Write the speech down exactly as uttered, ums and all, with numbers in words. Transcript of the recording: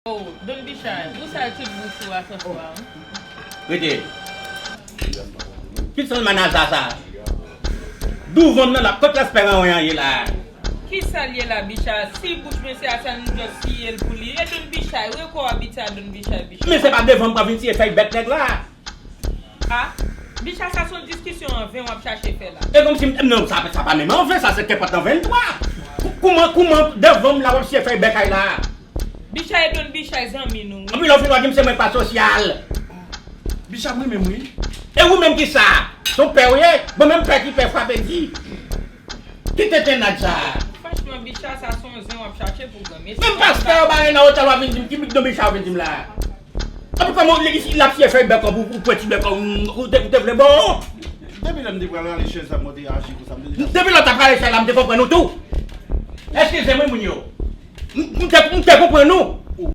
Oh, Don Bichay, ou sal tout bouch ou a sòswa, wi. Rete. Ki sann manaza sa? Douvan m nan la, kot lespè ranwen an ye la? Ki sa l ye la, Bichay? Si bouch mesye a sa, nou just siye l pou li. E Don Bichay, rekò abitye a Don Bichay, Bichay. Men se pa devan m pral vin siye fèy bèk nèg la. Ah, Bichay, sa se yon diskisyon an ven w ap chache fè la. E kòmsi m, non, sa, sa pa menm an ven, sa se kenpòt an venntwa. Kou-, kouman, kouman devan m la w ap siye fèy bèk ay la? Bichay e Don Bichay zanmi nou, wi. Anpi lè w fin wè di m se mwen k pa sosyal. Bichay mwen menm wi. E ou menm ki sa? Se yon pè w ye? Bon, menm pè ki pè frape di. Ki tenten naj sa? Franchman, Bichay, sa se yon zen w ap chache pou granmesi. Menm pastè yo bare nan otèl w ap vin di m, ki Don Bichay w vin di m la? Anpi kòman li, li, l ap siye fèy bèk ou, ou pwenti bèk ou, ou te, ou te vle bon? Depi lè m te pral rale chèz la, mwen te aji konsa, m te deja. Depi lè w t ap rale chèz la, m te konprann ou tou. Eskize m wi, moun yo. M, m te, m te konprann ou.